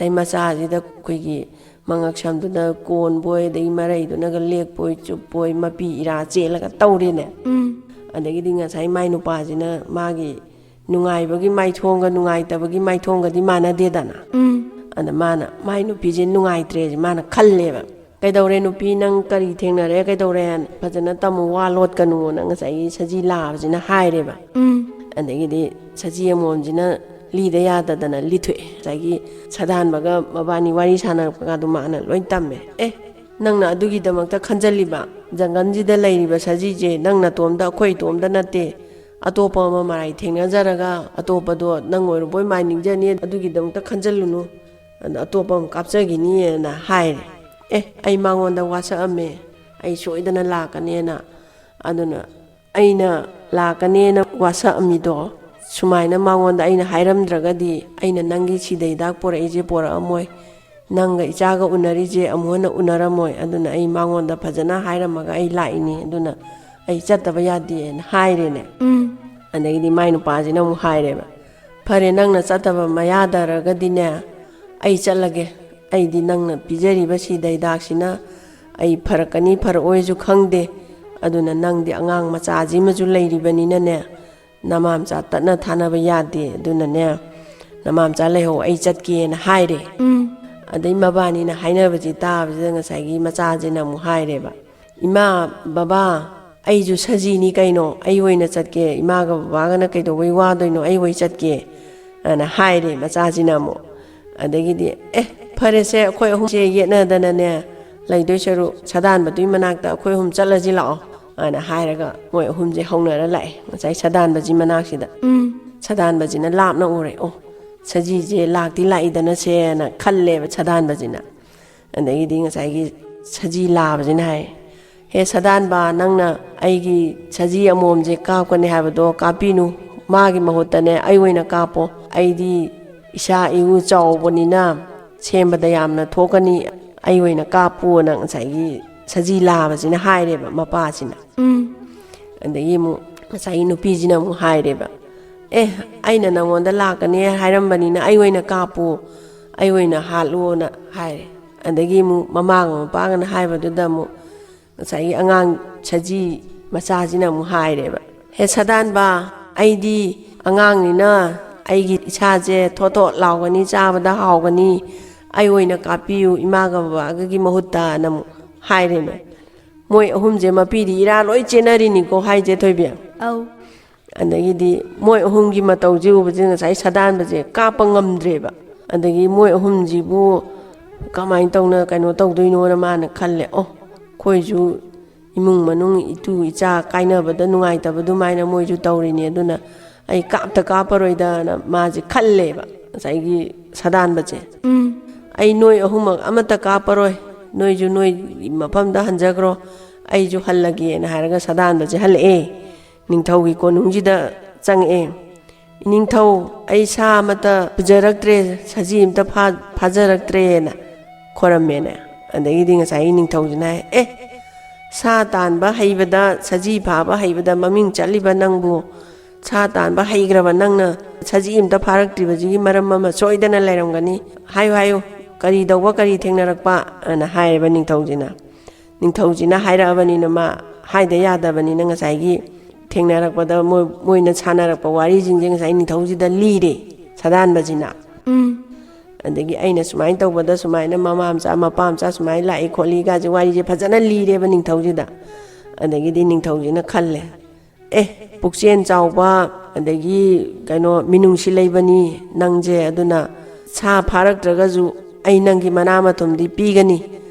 ꯑꯗꯩ ꯃꯆꯥꯁꯤꯗ ꯑꯩꯈꯣꯏꯒꯤ ꯃꯉꯛ ꯁꯝꯗꯨꯗ ꯀꯣꯟꯕꯣꯏ, ꯑꯗꯒꯤ ꯃꯔꯩꯗꯨꯅꯒ ꯂꯦꯛꯄꯣꯏ ꯆꯨꯞꯄꯣꯏ, ꯃꯄꯤ ꯏꯔꯥ ꯆꯦꯜꯂꯒ ꯇꯧꯔꯦꯅꯦ꯫ ꯎꯝ ꯑꯗꯒꯤꯗꯤ ꯉꯁꯥꯏ ꯃꯥꯏ ꯅꯨꯄꯥꯁꯤꯅ ꯃꯥꯒꯤ ꯅꯨꯡꯉꯥꯏꯕꯒꯤ ꯃꯥꯏꯊꯣꯡꯒ ꯅꯨꯡꯉꯥꯏꯇꯕꯒꯤ ꯃꯥꯏꯊꯣꯡꯒꯗꯤ ꯃꯥꯟꯅꯗꯦꯗꯅ꯫ ꯎꯝ ꯑꯗ ꯃꯥꯅ ꯃꯥꯏ ꯅꯨꯄꯤꯁꯦ ꯅꯨꯡꯉꯥꯏꯇ꯭ꯔꯦꯁꯦ ꯃꯥꯅ ꯈꯜꯂꯦꯕ꯫ "ꯀꯩꯗꯧꯔꯦ ꯅꯨꯄꯤ, ꯅꯪ ꯀꯔꯤ ꯊꯦꯡꯅꯔꯦ, ꯀꯩꯗꯧꯔꯦ? ꯐꯖꯅ ꯇꯝꯃꯨ, ꯋꯥ ꯂꯣꯠꯀꯅꯨꯅ" ꯉꯁꯥꯏꯒꯤ ꯁꯖꯤ ꯂꯥꯕꯁꯤꯅ ꯍꯥꯏꯔꯦꯕ꯫ ꯎꯝ ꯑꯗꯒꯤꯗꯤ ꯁꯖꯤ ꯑꯃꯣꯝꯁꯤꯅ ꯂꯤꯗ ꯌꯥꯗꯗꯅ ꯂꯤꯊꯣꯛꯑꯦ꯫ ꯉꯁꯥꯏꯒꯤ ꯁꯥꯗꯥꯟꯕꯒ ꯃꯕꯥꯅꯤ ꯋꯥꯔꯤ ꯁꯥꯟꯅꯔꯛꯄꯒ ꯑꯗꯨ ꯃꯥꯅ ꯂꯣꯏ ꯇꯝꯃꯦ꯫ "ꯑꯦ, ꯅꯪꯅ ꯑꯗꯨꯒꯤꯗꯃꯛꯇ ꯈꯟꯖꯜꯂꯤꯕ? ꯖꯪꯒꯜꯁꯤꯗ ꯂꯩꯔꯤꯕ ꯁꯖꯤꯁꯦ ꯅꯪ ꯅꯇꯣꯝꯗ, ꯑꯩꯈꯣꯏ ꯏꯇꯣꯝꯗ ꯅꯠꯇꯦ, ꯑꯇꯣꯞꯄ ꯑꯃ ꯃꯔꯥꯏ ꯊꯦꯡꯅꯖꯔꯒ ꯑꯇꯣꯞꯄꯗꯣ ꯅꯪ ꯑꯣꯏꯔꯨꯕꯣꯏ ꯃꯥꯏ ꯅꯤꯡꯖꯅꯤ, ꯑꯗꯨꯒꯤꯗꯃꯛꯇ ꯈꯟꯖꯜꯂꯨꯅꯨ, ꯑꯗ ꯑꯇꯣꯞꯄ ꯑꯃ ꯀꯥꯞꯆꯈꯤꯅꯤꯅ" ꯍꯥꯏꯔꯦ꯫ "ꯑꯦ, ꯑꯩ ꯃꯉꯣꯟꯗ ꯋꯥꯁꯛꯑꯝꯃꯦ, ꯑꯩ ꯁꯣꯏꯗꯅ ꯂꯥꯛꯀꯅꯦꯅ꯫ ꯑꯗꯨꯅ ꯑꯩꯅ ꯂꯥꯛꯀꯅꯦꯅ ꯋꯥꯁꯛꯑꯝꯃꯤꯗꯣ, ꯁꯨꯃꯥꯏꯅ ꯃꯉꯣꯟꯗ ꯑꯩꯅ ꯍꯥꯏꯔꯝꯗ꯭ꯔꯒꯗꯤ ꯑꯩꯅ ꯅꯪꯒꯤ ꯁꯤꯗ ꯍꯤꯗꯥꯛ ꯄꯣꯔꯛꯏꯁꯦ ꯄꯣꯔꯛꯑꯝꯃꯣꯏ, ꯅꯪꯒ ꯏꯆꯥꯒ ꯎꯅꯔꯤꯁꯦ ꯑꯃꯨꯛ ꯍꯟꯅ ꯎꯅꯔꯝꯃꯣꯏ꯫ ꯑꯗꯨꯅ ꯑꯩ ꯃꯉꯣꯟꯗ ꯐꯖꯅ ꯍꯥꯏꯔꯝꯃꯒ ꯑꯩ ꯂꯥꯛꯏꯅꯤ, ꯑꯗꯨꯅ ꯑꯩ ꯆꯠꯇꯕ ꯌꯥꯗꯦꯅ" ꯍꯥꯏꯔꯦꯅꯦ꯫ ꯎꯝ ꯑꯗꯒꯤꯗꯤ ꯃꯥꯏ ꯅꯨꯄꯥꯁꯤꯅ ꯑꯃꯨꯛ ꯍꯥꯏꯔꯦꯕ, "ꯐꯔꯦ, ꯅꯪꯅ ꯆꯠꯇꯕ ꯃꯌꯥꯗꯔꯒꯗꯤꯅꯦ, ꯑꯩ ꯆꯠꯂꯒꯦ꯫ ꯑꯩꯗꯤ ꯅꯪꯅ ꯄꯤꯖꯔꯤꯕ ꯁꯤꯗ ꯍꯤꯗꯥꯛꯁꯤꯅ ꯑꯩ ꯐꯔꯛꯀꯅꯤ ꯐꯔꯛꯑꯣꯏꯁꯨ ꯈꯪꯗꯦ꯫ ꯑꯗꯨꯅ ꯅꯪꯗꯤ ꯑꯉꯥꯡ ꯃꯆꯥꯁꯤꯃꯁꯨ ꯂꯩꯔꯤꯕꯅꯤꯅꯅꯦ, ꯅꯃꯥꯝꯆꯥ ꯇꯠꯅ ꯊꯥꯅꯕ ꯌꯥꯗꯦ꯫ ꯑꯗꯨꯅꯅꯦ, ꯅꯃꯥꯝꯆꯥ ꯂꯩꯍꯧ, ꯑꯩ ꯆꯠꯀꯦꯅ" ꯍꯥꯏꯔꯦ꯫ ꯎꯝ ꯑꯗꯩ ꯃꯕꯥꯅꯤꯅ ꯍꯥꯏꯅꯕꯁꯤ ꯇꯥꯕꯁꯤꯗ ꯉꯁꯥꯏꯒꯤ ꯃꯆꯥꯁꯤꯅ ꯑꯃꯨꯛ ꯍꯥꯏꯔꯦꯕ, "ꯏꯃꯥ, ꯕꯕꯥ, ꯑꯩꯁꯨ ꯁꯖꯤꯅꯤ ꯀꯩꯅꯣ, ꯑꯩ ꯑꯣꯏꯅ ꯆꯠꯀꯦ, ꯏꯃꯥꯒ ꯕꯕꯥꯒꯅ ꯀꯩꯗꯧꯕꯩ ꯋꯥꯗꯣꯏꯅꯣ, ꯑꯩ ꯑꯣꯏ ꯆꯠꯀꯦ" ꯑꯅ ꯍꯥꯏꯔꯦ ꯃꯆꯥꯁꯤꯅ ꯑꯃꯨꯛ꯫ ꯑꯗꯒꯤꯗꯤ, "ꯑꯦ, ꯐꯔꯦꯁꯦ, ꯑꯩꯈꯣꯏ ꯑꯍꯨꯝꯁꯦ ꯌꯦꯠꯅꯗꯅꯅꯦ ꯂꯩꯗꯣꯏ ꯁꯔꯨꯛ ꯁꯥꯗꯥꯟꯕꯗꯨꯒꯤ ꯃꯅꯥꯛꯇ ꯑꯩꯈꯣꯏ ꯑꯍꯨꯝ ꯆꯠꯂꯁꯤ ꯂꯥꯛꯑꯣ" ꯑꯅ ꯍꯥꯏꯔꯒ ꯃꯣꯏ ꯑꯍꯨꯝꯁꯦ ꯍꯧꯅꯔ ꯂꯥꯛꯑꯦ ꯉꯁꯥꯏ ꯁꯥꯗꯥꯟꯕꯁꯤ ꯃꯅꯥꯛꯁꯤꯗ꯫ ꯎꯝ ꯁꯥꯗꯥꯟꯕꯁꯤꯅ ꯂꯥꯞꯅ ꯎꯔꯦ꯫ "ꯑꯣ, ꯁꯖꯤꯁꯦ ꯂꯥꯛꯇꯤ ꯂꯥꯛꯏꯗꯅꯁꯦꯅ" ꯈꯜꯂꯦꯕ ꯁꯥꯗꯥꯟꯕꯁꯤꯅ꯫ ꯑꯗꯒꯤꯗꯤ ꯉꯁꯥꯏꯒꯤ ꯁꯖꯤ ꯂꯥꯕꯁꯤꯅ ꯍꯥꯏ, "ꯍꯦ ꯁꯥꯗꯥꯟꯕ, ꯅꯪꯅ ꯑꯩꯒꯤ ꯁꯖꯤ ꯑꯃꯣꯝꯁꯦ ꯀꯥꯞꯀꯅꯤ ꯍꯥꯏꯕꯗꯣ ꯀꯥꯞꯄꯤꯅꯨ, ꯃꯥꯒꯤ ꯃꯍꯨꯠꯇꯅꯦ ꯑꯩ ꯑꯣꯏꯅ ꯀꯥꯞꯄꯣ꯫ ꯑꯩꯗꯤ ꯏꯁꯥ ꯏꯎ ꯆꯥꯎꯕꯅꯤꯅ ꯁꯦꯝꯕꯗ ꯌꯥꯝꯅ ꯊꯣꯛꯀꯅꯤ, ꯑꯩ ꯑꯣꯏꯅ ꯀꯥꯞꯄꯨꯅ" ꯉꯁꯥꯏꯒꯤ ꯁꯖꯤ ꯂꯥꯕꯁꯤꯅ ꯍꯥꯏꯔꯦꯕ ꯃꯄꯥꯁꯤꯅ꯫ ꯎꯝ ꯑꯗꯒꯤ ꯑꯃꯨꯛ ꯉꯁꯥꯏꯒꯤ ꯅꯨꯄꯤꯁꯤꯅ ꯑꯃꯨꯛ ꯍꯥꯏꯔꯦꯕ, "ꯑꯦ, ꯑꯩꯅ ꯅꯪꯉꯣꯟꯗ ꯂꯥꯛꯀꯅꯤ ꯍꯥꯏꯔꯝꯕꯅꯤꯅ ꯑꯩ ꯑꯣꯏꯅ ꯀꯥꯞꯄꯨ, ꯑꯩ ꯑꯣꯏꯅ ꯍꯥꯠꯂꯣꯅ ꯍꯥꯏꯔꯦ꯫ ꯑꯗꯒꯤ ꯑꯃꯨꯛ ꯃꯃꯥꯒ ꯃꯄꯥꯒꯅ ꯍꯥꯏꯕꯗꯨꯗ ꯑꯃꯨꯛ ꯉꯁꯥꯏꯒꯤ ꯑꯉꯥꯡ ꯁꯖꯤ ꯃꯆꯥꯁꯤꯅ ꯑꯃꯨꯛ ꯍꯥꯏꯔꯦꯕ, "ꯍꯦ ꯁꯥꯗꯥꯟꯕ, ꯑꯩꯗꯤ ꯑꯉꯥꯡꯅꯤꯅ ꯑꯩꯒꯤ ꯏꯁꯥꯁꯦ ꯊꯣꯠ ꯊꯣꯠ ꯂꯥꯎꯒꯅꯤ, ꯆꯥꯕꯗ ꯍꯥꯎꯒꯅꯤ, ꯑꯩ ꯑꯣꯏꯅ ꯀꯥꯞꯄꯤꯌꯨ ꯏꯃꯥꯒ ꯕꯕꯥꯒꯒꯤ ꯃꯍꯨꯠꯇꯅ" ꯑꯃꯨꯛ ꯍꯥꯏꯔꯦꯅꯦ꯫ ꯃꯣꯏ ꯑꯍꯨꯝꯁꯦ ꯃꯄꯤꯗꯤ ꯏꯔꯥ ꯂꯣꯏ ꯆꯦꯟꯅꯔꯤꯅꯤꯀꯣ ꯍꯥꯏꯁꯦ, ꯊꯣꯏꯕꯤ꯫ ꯑꯧ꯫ ꯑꯗꯒꯤꯗꯤ ꯃꯣꯏ ꯑꯍꯨꯝꯒꯤ ꯃꯇꯧꯁꯦ ꯎꯕꯁꯦ ꯉꯁꯥꯏ ꯁꯥꯗꯥꯟꯕꯁꯦ ꯀꯥꯞꯄ ꯉꯝꯗ꯭ꯔꯦꯕ꯫ ꯑꯗꯒꯤ ꯃꯣꯏ ꯑꯍꯨꯝꯁꯤꯕꯨ ꯀꯃꯥꯏꯅ ꯇꯧꯅ ꯀꯩꯅꯣ ꯇꯧꯗꯣꯏꯅꯣꯅ ꯃꯥꯅ ꯈꯜꯂꯦ꯫ "ꯑꯣ, ꯑꯩꯈꯣꯏꯁꯨ ꯏꯃꯨꯡ ꯃꯅꯨꯡ ꯏꯇꯨ ꯏꯆꯥ ꯀꯥꯏꯅꯕꯗ ꯅꯨꯡꯉꯥꯏꯇꯕ ꯑꯗꯨꯃꯥꯏꯅ ꯃꯣꯏꯁꯨ ꯇꯧꯔꯤꯅꯤ, ꯑꯗꯨꯅ ꯑꯩ ꯀꯥꯞꯇ ꯀꯥꯞꯄꯔꯣꯏꯗꯅ" ꯃꯥꯁꯦ ꯈꯜꯂꯦꯕ, ꯉꯁꯥꯏꯒꯤ ꯁꯥꯗꯥꯟꯕꯁꯦ꯫ "ꯑꯩ ꯅꯣꯏ ꯑꯍꯨꯝꯃꯛ ꯑꯃꯠꯇ ꯀꯥꯞꯄꯔꯣꯏ, ꯅꯣꯏꯁꯨ ꯅꯣꯏ ꯃꯐꯝꯗ ꯍꯟꯖꯈ꯭ꯔꯣ, ꯑꯩꯁꯨ ꯍꯜꯂꯒꯦꯅ" ꯍꯥꯏꯔꯒ ꯁꯥꯗꯥꯟꯕꯁꯦ ꯍꯜꯂꯛꯑꯦ, ꯅꯤꯡꯊꯧꯒꯤ ꯀꯣꯅꯨꯡꯁꯤꯗ ꯆꯪꯉꯛꯑꯦ꯫ "ꯏꯅꯤꯡꯊꯧ, ꯑꯩ ꯁꯥ ꯑꯃꯠꯇ ꯄꯨꯖꯔꯛꯇ꯭ꯔꯦ, ꯁꯖꯤ ꯑꯃꯇ ꯐꯥ-, ꯐꯥꯖꯔꯛꯇ꯭ꯔꯦꯅ" ꯈꯣꯏꯔꯝꯃꯦꯅꯦ꯫ ꯑꯗꯒꯤꯗꯤ ꯉꯁꯥꯏꯒꯤ ꯅꯤꯡꯊꯧꯁꯤꯅ ꯍꯥꯏ, "ꯑꯦ, ꯁꯥ ꯇꯥꯟꯕ ꯍꯩꯕꯗ, ꯁꯖꯤ ꯐꯥꯕ ꯍꯩꯕꯗ ꯃꯃꯤꯡ ꯆꯠꯂꯤꯕ ꯅꯪꯕꯨ, ꯁꯥ ꯇꯥꯟꯕ ꯍꯩꯈ꯭ꯔꯕ ꯅꯪꯅ ꯁꯖꯤ ꯑꯃꯇ ꯐꯥꯔꯛꯇ꯭ꯔꯤꯕꯁꯤꯒꯤ ꯃꯔꯝ ꯑꯃ ꯁꯣꯏꯗꯅ ꯂꯩꯔꯝꯒꯅꯤ꯫ ꯍꯥꯏꯌꯨ, ꯍꯥꯏꯌꯨ, ꯀꯔꯤ ꯇꯧꯕ, ꯀꯔꯤ ꯊꯦꯡꯅꯔꯛꯄ?" ꯑꯅ ꯍꯥꯏꯔꯦꯕ ꯅꯤꯡꯊꯧꯁꯤꯅ꯫ ꯅꯤꯡꯊꯧꯁꯤꯅ ꯍꯥꯏꯔꯛꯑꯕꯅꯤꯅ ꯃꯥ ꯍꯥꯏꯗ ꯌꯥꯗꯕꯅꯤꯅ ꯉꯁꯥꯏꯒꯤ ꯊꯦꯡꯅꯔꯛꯄꯗ ꯃꯣꯏ, ꯃꯣꯏꯅ ꯁꯥꯟꯅꯔꯛꯄ ꯋꯥꯔꯤꯁꯤꯡꯁꯦ ꯉꯁꯥꯏ ꯅꯤꯡꯊꯧꯁꯤꯗ ꯂꯤꯔꯦ ꯁꯥꯗꯥꯟꯕꯁꯤꯅ꯫ ꯎꯝ꯫ ꯑꯗꯒꯤ ꯑꯩꯅ ꯁꯨꯃꯥꯏꯅ ꯇꯧꯕꯗ ꯁꯨꯃꯥꯏꯅ ꯃꯃꯥ ꯃꯆꯥ ꯃꯄꯥ ꯃꯆꯥ ꯁꯨꯃꯥꯏꯅ ꯂꯥꯛꯏ ꯈꯣꯠꯂꯤꯒꯁꯦ ꯋꯥꯔꯤꯁꯦ ꯐꯖꯅ ꯂꯤꯔꯦꯕ ꯅꯤꯡꯊꯧꯁꯤꯗ꯫ ꯑꯗꯒꯤꯗꯤ ꯅꯤꯡꯊꯧꯁꯤꯅ ꯈꯜꯂꯦ, "ꯑꯦ, ꯄꯨꯛꯆꯦꯜ ꯆꯥꯎꯕ, ꯑꯗꯒꯤ ꯀꯩꯅꯣ, ꯃꯤꯅꯨꯡꯁꯤ ꯂꯩꯕꯅꯤ ꯅꯪꯁꯦ, ꯑꯗꯨꯅ ꯁꯥ ꯐꯥꯔꯛꯇ꯭ꯔꯒꯁꯨ ꯑꯩ ꯅꯪꯒꯤ ꯃꯅꯥ ꯃꯊꯨꯝꯗꯤ ꯄꯤꯒꯅꯤ"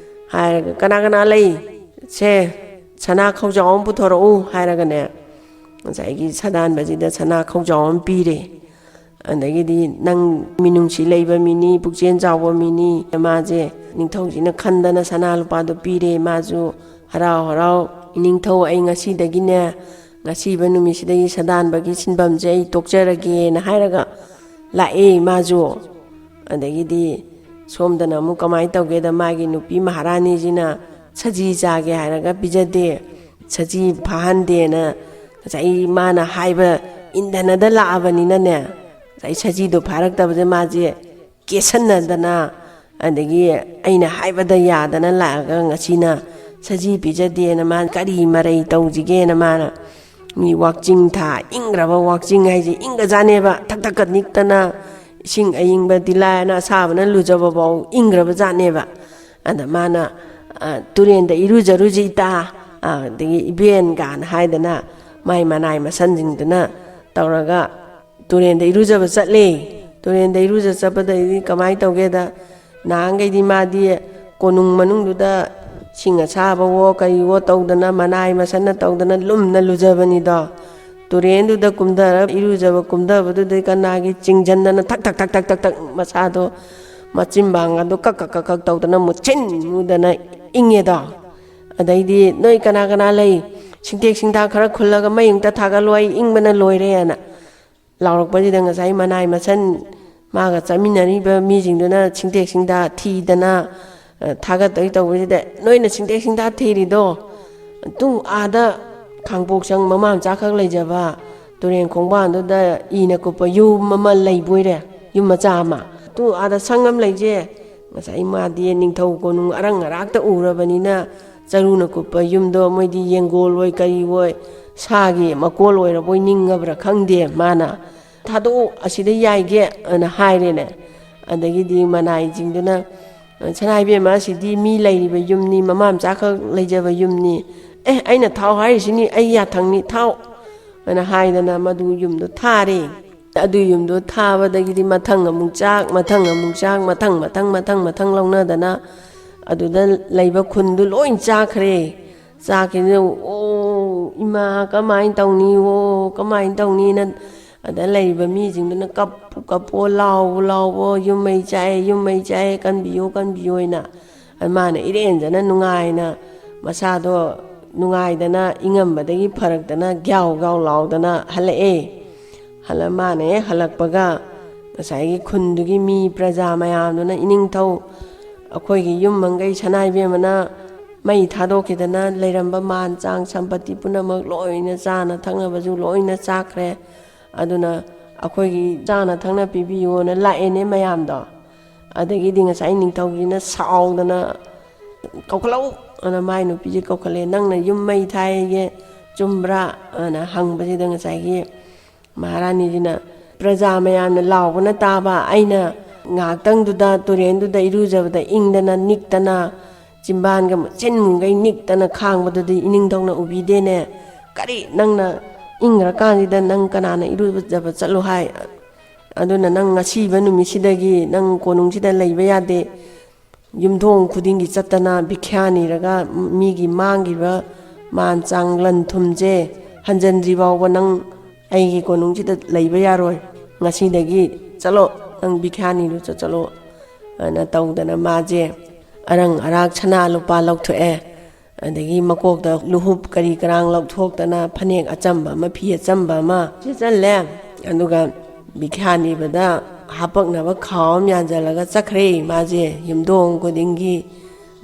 ꯍꯥꯏꯔꯒ, "ꯀꯅꯥ ꯀꯅꯥ ꯂꯩ? ꯁꯦ, ꯁꯅꯥ ꯈꯧꯖꯥꯎ ꯑꯃ ꯄꯨꯊꯣꯔꯛꯎ" ꯍꯥꯏꯔꯒꯅꯦ, ꯉꯁꯥꯏꯒꯤ ꯁꯥꯗꯥꯟꯕꯁꯤꯗ ꯁꯅꯥ ꯈꯧꯖꯥꯎ ꯑꯃ ꯄꯤꯔꯦ꯫ ꯑꯗꯒꯤꯗꯤ, "ꯅꯪ ꯃꯤꯅꯨꯡꯁꯤ ꯂꯩꯕ ꯃꯤꯅꯤ, ꯄꯨꯛꯆꯦꯜ ꯆꯥꯎꯕ ꯃꯤꯅꯤ", ꯃꯥꯁꯦ ꯅꯤꯡꯊꯧꯁꯤꯅ ꯈꯟꯗꯅ ꯁꯅꯥ ꯂꯨꯄꯥꯗꯣ ꯄꯤꯔꯦ꯫ ꯃꯥꯁꯨ ꯍꯔꯥꯎ ꯍꯔꯥꯎ, "ꯏꯅꯤꯡꯊꯧ, ꯑꯩ ꯉꯁꯤꯗꯒꯤꯅꯦ, ꯉꯁꯤꯕ ꯅꯨꯃꯤꯠꯁꯤꯗꯒꯤ ꯁꯥꯗꯥꯟꯕꯒꯤ ꯁꯤꯟꯐꯝꯁꯦ ꯑꯩ ꯇꯣꯛꯆꯔꯒꯦꯅ" ꯍꯥꯏꯔꯒ ꯂꯥꯛꯑꯦ ꯃꯥꯁꯨ꯫ ꯑꯗꯒꯤꯗꯤ ꯁꯣꯝꯗꯅ ꯑꯃꯨꯛ ꯀꯃꯥꯏꯅ ꯇꯧꯒꯦꯗ, ꯃꯥꯒꯤ ꯅꯨꯄꯤ ꯃꯍꯥꯔꯥꯅꯤꯁꯤꯅ ꯁꯖꯤ ꯆꯥꯒꯦ ꯍꯥꯏꯔꯒ ꯄꯤꯖꯗꯦ, ꯁꯖꯤ ꯐꯥꯍꯟꯗꯦꯅ ꯉꯁꯥꯏ ꯃꯥꯅ ꯍꯥꯏꯕ ꯏꯟꯗꯅꯗ ꯂꯥꯛꯑꯕꯅꯤꯅꯅꯦ, ꯉꯁꯥꯏ ꯁꯖꯤꯗꯣ ꯐꯥꯔꯛꯇꯕꯗ ꯃꯥꯁꯦ ꯀꯦꯁꯟꯅꯗꯅ, ꯑꯗꯒꯤ ꯑꯩꯅ ꯍꯥꯏꯕꯗ ꯌꯥꯗꯅ ꯂꯥꯛꯑꯒ ꯉꯁꯤꯅ ꯁꯖꯤ ꯄꯤꯖꯗꯦꯅ ꯃꯥꯅ ꯀꯔꯤ ꯃꯔꯩ ꯇꯧꯁꯤꯒꯦꯅ ꯃꯥꯅ ꯃꯤ ꯋꯥꯛꯆꯤꯡ ꯊꯥ, ꯏꯪꯈ꯭ꯔꯕ ꯋꯥꯛꯆꯤꯡ ꯍꯥꯏꯁꯦ ꯏꯪꯒꯖꯥꯠꯅꯦꯕ, ꯊꯛ ꯊꯛꯀ ꯅꯤꯛꯇꯅ, ꯏꯁꯤꯡ ꯑꯏꯪꯕꯗꯤ ꯂꯥꯏꯔꯅ ꯑꯁꯥꯕꯅ ꯂꯨꯖꯕ ꯐꯥꯎ ꯏꯪꯈ꯭ꯔꯕ ꯖꯥꯠꯅꯦꯕ꯫ ꯑꯗ ꯃꯥꯅ, ꯑ, "ꯇꯨꯔꯦꯟꯗ ꯏꯔꯨꯖꯔꯨꯁꯤ ꯏꯇꯥ, ꯑ, ꯑꯗꯒꯤ ꯏꯕꯦꯟ" ꯀꯥꯏꯅ ꯍꯥꯏꯗꯅ ꯃꯥꯏ ꯃꯅꯥꯏ ꯃꯁꯟꯁꯤꯡꯗꯨꯅ ꯇꯧꯔꯒ ꯇꯨꯔꯦꯟꯗ ꯏꯔꯨꯖꯕ ꯆꯠꯂꯦ꯫ ꯇꯨꯔꯦꯟꯗ ꯏꯔꯨꯖ ꯆꯠꯄꯗꯩꯗꯤ ꯀꯃꯥꯏꯅ ꯇꯧꯒꯦꯗ, ꯅꯍꯥꯟꯈꯩꯗꯤ ꯃꯥꯗꯤ ꯀꯣꯅꯨꯡ ꯃꯅꯨꯡꯗꯨꯗ ꯁꯤꯡ ꯑꯁꯥꯕꯋꯣ ꯀꯔꯤꯋꯣ ꯇꯧꯗꯅ, ꯃꯅꯥꯏ ꯃꯁꯟꯅ ꯇꯧꯗꯅ ꯂꯨꯝꯅ ꯂꯨꯖꯕꯅꯤꯗꯣ꯫ ꯇꯨꯔꯦꯟꯗꯨꯗ ꯀꯨꯝꯊꯔ ꯏꯔꯨꯖꯕ ꯀꯨꯝꯊꯕꯗꯨꯗꯩ ꯀꯅꯥꯒꯤ ꯆꯤꯡꯁꯤꯟꯗꯅ ꯊꯛ ꯊꯛ ꯊꯛ ꯊꯛ ꯊꯛ ꯊꯛ ꯃꯁꯥꯗꯣ, ꯃꯆꯤꯟꯕꯥꯡꯒꯗꯣ ꯀꯛ ꯀꯛ ꯀꯛ ꯀꯛ ꯇꯧꯗꯅ ꯃꯨꯁꯤꯟ ꯃꯨꯗꯅ ꯏꯪꯉꯦꯗꯣ꯫ ꯑꯗꯩꯗꯤ "ꯅꯣꯏ ꯀꯅꯥ ꯀꯅꯥ ꯂꯩ? ꯁꯤꯡꯇꯦꯛ ꯁꯤꯡꯊꯥ ꯈꯔ ꯈꯨꯜꯂꯒ ꯃꯩ ꯑꯃꯇ ꯊꯥꯒꯠꯂꯣ, ꯑꯩ ꯏꯪꯕꯅ ꯂꯣꯏꯔꯦꯅ" ꯂꯥꯎꯔꯛꯄꯁꯤꯗ ꯉꯁꯥꯏ ꯃꯅꯥꯏ ꯃꯁꯟ ꯃꯥꯒ ꯆꯠꯃꯤꯟꯅꯔꯤꯕ ꯃꯤꯁꯤꯡꯗꯨꯅ ꯁꯤꯡꯇꯦꯛ ꯁꯤꯡꯊꯥ ꯊꯤꯗꯅ, ꯑ, ꯊꯥꯒꯠꯇꯣꯏ ꯇꯧꯕꯁꯤꯗ, "ꯅꯣꯏꯅ ꯁꯤꯡꯇꯦꯛ ꯁꯤꯡꯊꯥ ꯊꯤꯔꯤꯗꯣ ꯇꯨ ꯑꯥꯗ ꯈꯥꯡꯄꯣꯛꯁꯪ ꯃꯃꯥ ꯃꯆꯥꯈꯛ ꯂꯩꯖꯕ ꯇꯨꯔꯦꯟ ꯈꯣꯡꯕꯥꯟꯗꯨꯗ ꯏꯅ ꯀꯨꯞꯄ ꯌꯨꯝ ꯑꯃ ꯂꯩꯕꯣꯏꯔꯦ, ꯌꯨꯝ ꯃꯆꯥ ꯑꯃ꯫ ꯇꯨ ꯑꯥꯗ ꯁꯪ ꯑꯃ ꯂꯩꯖꯦ꯫ ꯉꯁꯥꯏ ꯃꯥꯗꯤ ꯅꯤꯡꯊꯧ ꯀꯣꯅꯨꯡ ꯑꯔꯪ ꯑꯔꯥꯛꯇ ꯎꯔꯕꯅꯤꯅ ꯆꯔꯨꯅ ꯀꯨꯞꯄ ꯌꯨꯝꯗꯣ ꯃꯣꯏꯗꯤ ꯌꯦꯡꯒꯣꯜ ꯑꯣꯏ ꯀꯔꯤ ꯑꯣꯏ ꯁꯥꯒꯤ ꯃꯀꯣꯜ ꯑꯣꯏꯔꯕꯣꯏ ꯅꯤꯡꯉꯕ꯭ꯔꯥ ꯈꯪꯗꯦ꯫ ꯃꯥꯅ "ꯊꯥꯗꯣꯛꯎ, ꯑꯁꯤꯗ ꯌꯥꯏꯒꯦ" ꯑꯅ ꯍꯥꯏꯔꯦꯅꯦ꯫ ꯑꯗꯒꯤꯗꯤ ꯃꯅꯥꯏꯁꯤꯡꯗꯨꯅ, "ꯁꯅꯥ ꯏꯕꯦꯝꯃ, ꯑꯁꯤꯗꯤ ꯃꯤ ꯂꯩꯔꯤꯕ ꯌꯨꯝꯅꯤ, ꯃꯃꯥ ꯃꯆꯥꯈꯛ ꯂꯩꯖꯕ ꯌꯨꯝꯅꯤ꯫ ꯑꯦ, ꯑꯩꯅ ꯊꯥꯎ ꯍꯥꯏꯔꯤꯁꯤꯅꯤ, ꯑꯩ ꯌꯥꯊꯪꯅꯤ, ꯊꯥꯎ" ꯑꯅ ꯍꯥꯏꯗꯅ ꯃꯗꯨ ꯌꯨꯝꯗꯣ ꯊꯥꯔꯦ꯫ ꯑꯗꯨ ꯌꯨꯝꯗꯣ ꯊꯥꯕꯗꯒꯤꯗꯤ ꯃꯊꯪ ꯑꯃꯨꯛ ꯆꯥꯛ, ꯃꯊꯪ ꯑꯃꯨꯛ ꯆꯥꯛ, ꯃꯊꯪ, ꯃꯊꯪ, ꯃꯊꯪ, ꯃꯊꯪ ꯂꯧꯅꯗꯅ ꯑꯗꯨꯗ ꯂꯩꯕ ꯈꯨꯟꯗꯨ ꯂꯣꯏ ꯆꯥꯈ꯭ꯔꯦ꯫ ꯆꯥꯈꯤꯗꯅ, "ꯑꯣ, ꯏꯃꯥ, ꯀꯃꯥꯏꯅ ꯇꯧꯅꯤ? ꯑꯣ, ꯀꯃꯥꯏꯅ ꯇꯧꯅꯤꯅ?" ꯑꯗ ꯂꯩꯔꯤꯕ ꯃꯤꯁꯤꯡꯗꯨꯅ "ꯀꯞꯄꯨ, ꯀꯞꯄꯣ, ꯂꯥꯎꯕꯨ, ꯂꯥꯎꯕꯣ, ꯌꯨꯝ ꯃꯩ ꯆꯥꯛꯑꯦ, ꯌꯨꯝ ꯃꯩ ꯆꯥꯛꯑꯦ, ꯀꯟꯕꯤꯌꯨ, ꯀꯟꯕꯤꯌꯨ" ꯍꯥꯏꯅ꯫ ꯑꯗ ꯃꯥꯅ ꯏꯔꯦꯟꯖꯅ ꯅꯨꯡꯉꯥꯏꯅ, ꯃꯁꯥꯗꯣ ꯅꯨꯡꯉꯥꯏꯗꯅ, ꯏꯪꯉꯝꯕꯗꯒꯤ ꯐꯔꯛꯇꯅ ꯒ꯭ꯌꯥꯎ ꯒ꯭ꯌꯥꯎ ꯂꯥꯎꯗꯅ ꯍꯜꯂꯛꯑꯦ꯫ ꯍꯜꯂ-, ꯃꯥꯅ ꯍꯦꯛ ꯍꯜꯂꯛꯄꯒ ꯉꯁꯥꯏꯒꯤ ꯈꯨꯟꯗꯨꯒꯤ ꯃꯤ ꯄ꯭ꯔꯖꯥ ꯃꯌꯥꯝꯗꯨꯅ, "ꯏꯅꯤꯡꯊꯧ, ꯑꯩꯈꯣꯏꯒꯤ ꯌꯨꯝ ꯃꯪꯒꯩ ꯁꯅꯥ ꯏꯕꯦꯝꯃꯅ ꯃꯩ ꯊꯥꯗꯣꯛꯈꯤꯗꯅ ꯂꯩꯔꯝꯕ ꯃꯥꯟ ꯆꯥꯡ ꯁꯝꯄꯇꯤ ꯄꯨꯝꯅꯃꯛ ꯂꯣꯏꯅ, ꯆꯥꯅ ꯊꯛꯅꯕꯁꯨ ꯂꯣꯏꯅ ꯆꯥꯈ꯭ꯔꯦ꯫ ꯑꯗꯨꯅ ꯑꯩꯈꯣꯏꯒꯤ ꯆꯥꯅ ꯊꯛꯅ ꯄꯤꯕꯤꯌꯣꯅ" ꯂꯥꯛꯑꯦꯅꯦ ꯃꯌꯥꯝꯗꯣ꯫ ꯑꯗꯒꯤꯗꯤ ꯉꯁꯥꯏ ꯅꯤꯡꯊꯧꯁꯤꯅ ꯁꯥꯎꯗꯅ, "ꯀꯧꯈꯠꯂꯛꯎ" ꯑꯅ ꯃꯥꯏ ꯅꯨꯄꯤꯁꯦ ꯀꯧꯈꯠꯂꯦ꯫ "ꯅꯪꯅ ꯌꯨꯝ ꯃꯩ ꯊꯥꯏꯌꯦ, ꯆꯨꯝꯕ꯭ꯔꯥ?" ꯑꯅ ꯍꯪꯕꯁꯤꯗ ꯉꯁꯥꯏꯒꯤ ꯃꯍꯥꯔꯥꯅꯤꯁꯤꯅ, "ꯄ꯭ꯔꯖꯥ ꯃꯌꯥꯝꯅ ꯂꯥꯎꯕꯅ ꯇꯥꯕ, ꯑꯩꯅ ꯉꯥꯏꯍꯥꯛꯇꯪꯗꯨꯗ ꯇꯨꯔꯦꯟꯗꯨꯗ ꯏꯔꯨꯖꯕꯗ ꯏꯪꯗꯅ ꯅꯤꯛꯇꯅ, ꯆꯤꯝꯕꯥꯟꯒ ꯃꯆꯤꯟ ꯃꯨꯟꯈꯩ ꯅꯤꯛꯇꯅ ꯈꯥꯡꯕꯗꯨꯗꯤ ꯏꯅꯤꯡꯊꯧꯅ ꯎꯕꯤꯗꯦꯅꯦ꯫ ꯀꯔꯤ, ꯅꯪꯅ ꯏꯪꯈ꯭ꯔꯀꯥꯟꯁꯤꯗ ꯅꯪ ꯀꯅꯥꯅ ꯏꯔꯨꯖꯕ ꯆꯠꯂꯨ ꯍꯥꯏ? ꯑꯗꯨꯅ ꯅꯪ ꯉꯁꯤꯕ ꯅꯨꯃꯤꯠꯁꯤꯗꯒꯤ ꯅꯪ ꯀꯣꯅꯨꯡꯁꯤꯗ ꯂꯩꯕ ꯌꯥꯗꯦ꯫ ꯌꯨꯝꯊꯣꯡ ꯈꯨꯗꯤꯡꯒꯤ ꯆꯠꯇꯅ ꯚꯤꯈ꯭ꯌꯥ ꯅꯤꯔꯒ ꯃꯤꯒꯤ ꯃꯥꯡꯈꯤꯕ ꯃꯥꯟ ꯆꯥꯡ ꯂꯟ ꯊꯨꯝꯁꯦ ꯍꯟꯖꯤꯟꯗ꯭ꯔꯤ ꯐꯥꯎꯕ ꯅꯪ ꯑꯩꯒꯤ ꯀꯣꯅꯨꯡꯁꯤꯗ ꯂꯩꯕ ꯌꯥꯔꯣꯏ꯫ ꯉꯁꯤꯗꯒꯤ ꯆꯠꯂꯣ, ꯅꯪ ꯚꯤꯈ꯭ꯌꯥ ꯅꯤꯔꯨ ꯆꯠ-, ꯆꯠꯂꯣ" ꯑꯅ ꯇꯧꯗꯅ ꯃꯥꯁꯦ ꯑꯔꯪ ꯑꯔꯥꯛ ꯁꯅꯥ ꯂꯨꯄꯥ ꯂꯧꯊꯣꯛꯑꯦ꯫ ꯑꯗꯒꯤ ꯃꯀꯣꯛꯇ ꯂꯨꯍꯨꯞ ꯀꯔꯤ ꯀꯔꯥꯡ ꯂꯧꯊꯣꯛꯇꯅ ꯐꯅꯦꯛ ꯑꯆꯝꯕ ꯑꯃ, ꯐꯤ ꯑꯆꯝꯕ ꯑꯃ ꯁꯦꯠꯆꯜꯂꯦ꯫ ꯑꯗꯨꯒ ꯚꯤꯈ꯭ꯌꯥ ꯅꯤꯕꯗ ꯍꯥꯄꯛꯅꯕ ꯈꯥꯎ ꯑꯃ ꯌꯥꯟꯁꯤꯜꯂꯒ ꯆꯠꯈ꯭ꯔꯦ꯫ ꯃꯥꯁꯦ ꯌꯨꯝꯊꯣꯡ ꯈꯨꯗꯤꯡꯒꯤ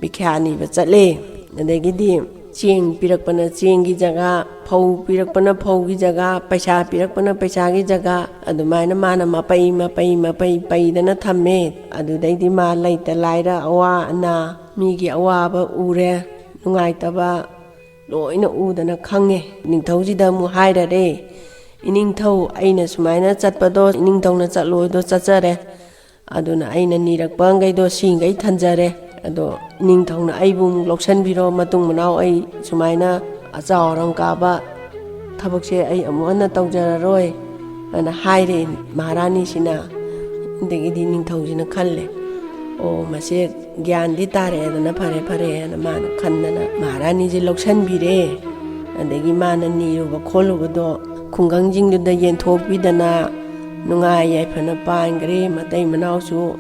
ꯚꯤꯈ꯭ꯌꯥ ꯅꯤꯕ ꯆꯠꯂꯦ꯫ ꯑꯗꯒꯤꯗꯤ ꯆꯦꯡ ꯄꯤꯔꯛꯄꯅ ꯆꯦꯡꯒꯤ ꯖꯒꯥ, ꯐꯧ ꯄꯤꯔꯛꯄꯅ ꯐꯧꯒꯤ ꯖꯒꯥ, ꯄꯩꯁꯥ ꯄꯤꯔꯛꯄꯅ ꯄꯩꯁꯥꯒꯤ ꯖꯒꯥ, ꯑꯗꯨꯃꯥꯏꯅ ꯃꯥꯅ ꯃꯄꯩ ꯃꯄꯩ ꯃꯄꯩ ꯄꯩꯗꯅ ꯊꯝꯃꯦ꯫ ꯑꯗꯨꯗꯩꯗꯤ ꯃꯥ ꯂꯩꯇ ꯂꯥꯏꯔ, ꯑꯋꯥ ꯑꯅꯥ, ꯃꯤꯒꯤ ꯑꯋꯥꯕ ꯎꯔꯦ, ꯅꯨꯡꯉꯥꯏꯇꯕ ꯂꯣꯏꯅ ꯎꯗꯅ ꯈꯪꯉꯦ꯫ ꯅꯤꯡꯊꯧꯁꯤꯗ ꯑꯃꯨꯛ ꯍꯥꯏꯔꯔꯦ, "ꯏꯅꯤꯡꯊꯧ, ꯑꯩꯅ ꯁꯨꯃꯥꯏꯅ ꯆꯠꯄꯗꯣ ꯏꯅꯤꯡꯊꯧꯅ ꯆꯠꯂꯣꯗꯣ ꯆꯠꯆꯔꯦ꯫ ꯑꯗꯨꯅ ꯑꯩꯅ ꯅꯤꯔꯛꯄꯈꯩꯗꯣ ꯁꯤꯈꯩ ꯊꯟꯖꯔꯦ꯫ ꯑꯗꯣ ꯏꯅꯤꯡꯊꯧꯅ ꯑꯩꯕꯨ ꯑꯃꯨꯛ ꯂꯧꯁꯤꯟꯕꯤꯔꯣ, ꯃꯇꯨꯡ ꯃꯅꯥꯎ ꯑꯩ ꯁꯨꯃꯥꯏꯅ ꯑꯆꯥꯎ ꯑꯔꯪ ꯀꯥꯕ ꯊꯕꯛꯁꯦ ꯑꯩ ꯑꯃꯨꯛ ꯍꯟꯅ ꯇꯧꯖꯔꯔꯣꯏ" ꯑꯅ ꯍꯥꯏꯔꯦ ꯃꯍꯥꯔꯥꯅꯤꯁꯤꯅ꯫ ꯑꯗꯒꯤꯗꯤ ꯅꯤꯡꯊꯧꯁꯤꯅ ꯈꯜꯂꯦ, "ꯑꯣ, ꯃꯁꯦ ꯒ꯭ꯌꯥꯟꯗꯤ ꯇꯥꯔꯛꯑꯦꯗꯅ, ꯐꯔꯦ ꯐꯔꯦ" ꯑꯅ ꯃꯥꯅ ꯈꯟꯗꯅ ꯃꯍꯥꯔꯥꯅꯤꯁꯦ ꯂꯧꯁꯤꯟꯕꯤꯔꯦ꯫ ꯑꯗꯒꯤ ꯃꯥꯅ ꯅꯤꯔꯨꯕ ꯈꯣꯠꯂꯨꯕꯗꯣ ꯈꯨꯡꯒꯪꯁꯤꯡꯗꯨꯗ ꯌꯦꯟꯊꯣꯛꯄꯤꯗꯅ ꯅꯨꯡꯉꯥꯏ ꯌꯥꯏꯐꯅ ꯄꯥꯟꯈ꯭ꯔꯦ꯫ ꯃꯇꯩ ꯃꯅꯥꯎꯁꯨ